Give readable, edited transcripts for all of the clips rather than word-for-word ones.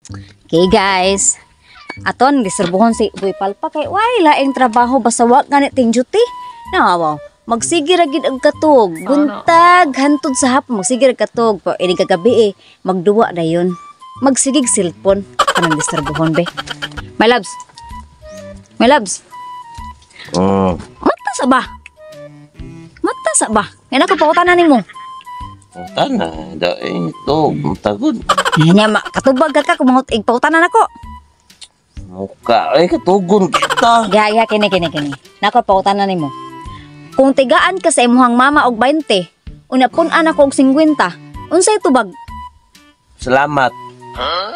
Okay guys. Aton diserbuhon si Boy Palpa kay way laing trabaho basta wa gani ting duty. Nawaw. Magsige ra gid og katog. Buntag hantod sa hapon magsige ra katog. Pa ini kagabi eh magduwa dayon. Magsigig cellphone kanang disturbuhon be. My loves. My loves. Oh. Mata sa ba? Mata sa ba? Ngano ko pangutana nimo? Tana, daing to, tagod. Nya ma katubag ka kung mangut igpautanan ako. Muka, ay katugon kita. Ya, ya, kini, kini, kini. Nako, pautanan nimo. Kung tigaan ka sa imuhang mama og 20, una pun-an ako og 50, unsay tubag? Salamat.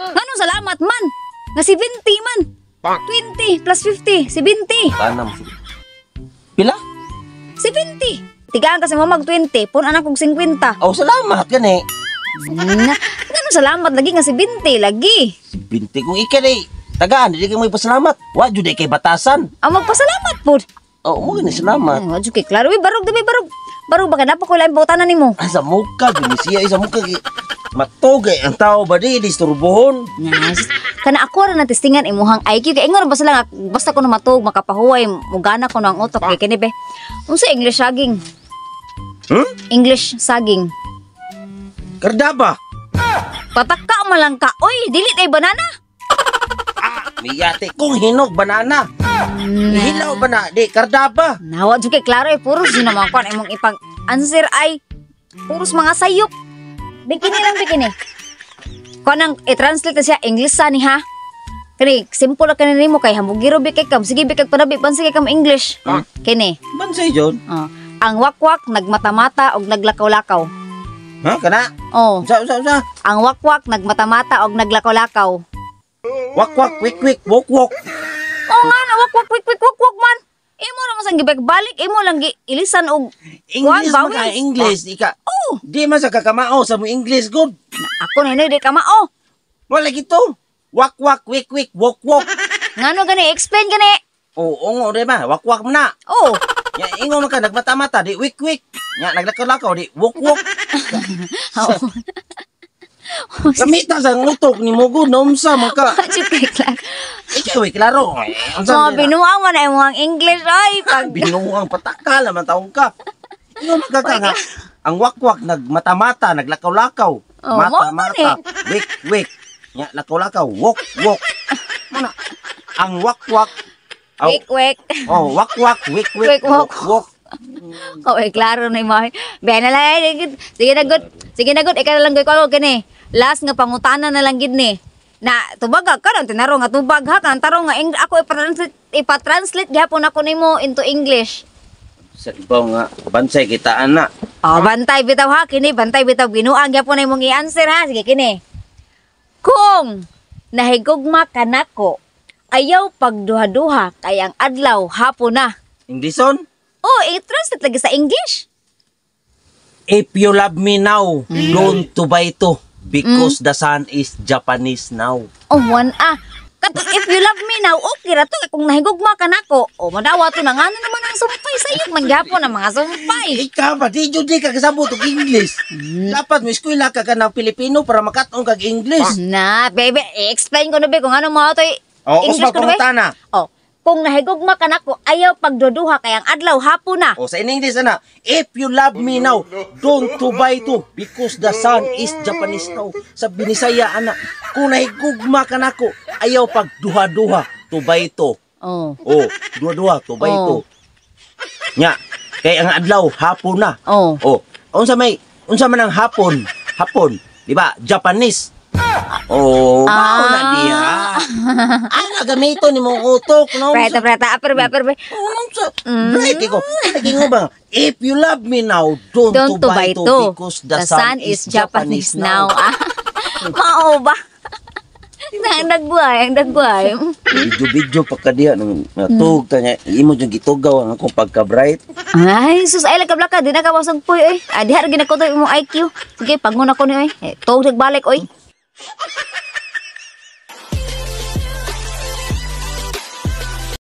Ngano salamat man? Nga 70 man. 20 plus 50, 70. Tanam. Pila? 70. Tigaan ka sa imong mama og 20, pun-an ako og 50. Oh, salamat gani. Na, ngano salamat lagi nga 70 lagi? 20 kung ika di. Tagaan, di kay may pasalamat. Wa jud kay batasan. Ang magpasalamat pod. Oh, mo gani salamat. Ay, wa jud kay klaro. Uy, barog di barog. Barog ba ka napa ko lain pautanan nimo? Ay, sa muka, gini siya, ay, sa muka. Matugay ang tao ba di, disturbohon. Yes. Kana ako ra natistingan imuhang IQ kay ingon ba sila nga basta ko na matug makapahuway mugana ko na ang utok kay kini be. Unsa English saging? Hmm? English saging. Kardaba. Pataka man lang ka. Oy, dili ay banana. Miyate kung hinog banana. Hilaw ba na? Di, kardaba. Nawa jud kay klaro eh puros jud naman kon imong ipang answer ay puros mga sayop. Bikini lang bikini. Kanang i-translate na siya English sa ni ha. Kani simple lang kani nimo kay hamugiro bi kay kam sige bi kag panabi pansi kay kam English. Kini. Bansay jud. Oh. Ang wakwak nagmata-mata og naglakaw-lakaw. Ha, kana? Oh, Usa, usa, usa. Ang wakwak nagmata-mata og naglakaw-lakaw. Wak, wak, wik, wik, wok, wok. Oh nga na wakwak wik wik wak wak man. Imo naman sang gibalik imo lang gi ilisan og English Kuan, man ka, vowels. English. Ika. Oh, Di man sa kakamao sa mo English, good. Ako na di ka mao. Wala gito. Wak, wak, wik, wik, wok, wok. Ngano gani explain gani? Oo, oo, di ba? Wak, wak mo na. Oh. Nya, ingon man ka, nagmata-mata, di wik, wik. Nya, naglakaw-lakaw, di wok, wok. Gamita sa utok ni mo, good. Naunsa man ka. Jud kay klaro. Ikaw, eh, klaro. Eh, unsa Mga man na? binuang man ay imong English ay pag Binuang pataka naman taong ka. Ingon man ka nga. Ang wakwak, nagmata-mata, naglakaw-lakaw. Oh, mao man Mata-mata, wik, wik. Nya, lakaw-lakaw, wok, wok. Mana? Ang wakwak, aw, wik wik. Oh, wakwak, wik, wik, Wik, wok. wok, wok. Oh, eh, klaro na imo. Be na lang. Sige na good. Sige na good. Ikaw na lang ko kini. Last nga pangutana na lang gid ni. Na tubag ka karon tinaro nga tubag ha kan tarong nga ako ipa-translate gihapon ako nimo into English. Sa ibaw nga, bansay kita, ana. Oh, bantay bitaw ha kini, bantay bitaw binuang gyapon na imong i-answer ha. Sige kini. Kung nahigugma ka nako, ayaw pagduha-duha kay ang adlaw hapon na. Englishon? Oh, i-translate lagi sa English. If you love me now, don't to buy to. Because the sun is Japanese now. Oh, one ah. Kato, if you love me now, okay ra to. Kung nahigugma ka nako, oh, madawa to na. Ngano naman ang sumpay sa iyo? Manggapon ang mga sumpay. Ikaw ba, di jud di ka kasabot og English. Dapat mo eskwela ka ka ng Pilipino para makatong kag English. Na, baby, i-explain ko na be kung ano mo to. Oh, English usbag ko na be. pangutana. Oh, kung nahigugma ka nako, ayaw pagduduha kay ang adlaw hapon na. O sa in English ana, if you love me now, don't to buy to because the sun is Japanese now. Sa Binisaya ana, kung nahigugma ka nako, ayaw pagduha-duha to buy to. Oh. Oh, duha-duha to buy to. Nya, kay ang adlaw hapon na. Oh. Oh, unsa man ang hapon? Hapon, di ba? Japanese. Oh, mao na diha. Ana gamito ni mong utok no. Preta, preta, aper be, aper be. Unsa? Right ko. Naging ba? If you love me now, don't, Don't to buy to because the sun is Japanese now. Ah. Mao ba? Na, ang dagway, ang dagway. Video-video pa ka diha nang natug ta niya. Imo jud gitugaw ang akong pagka-bright. Ay, sus, ay, lagkablaka, di na ka wasang puy, oy. Ah, diha ra ginakutoy imong IQ. Sige, pagmuna ko ni, oy. Eh, tuog nagbalik, oy.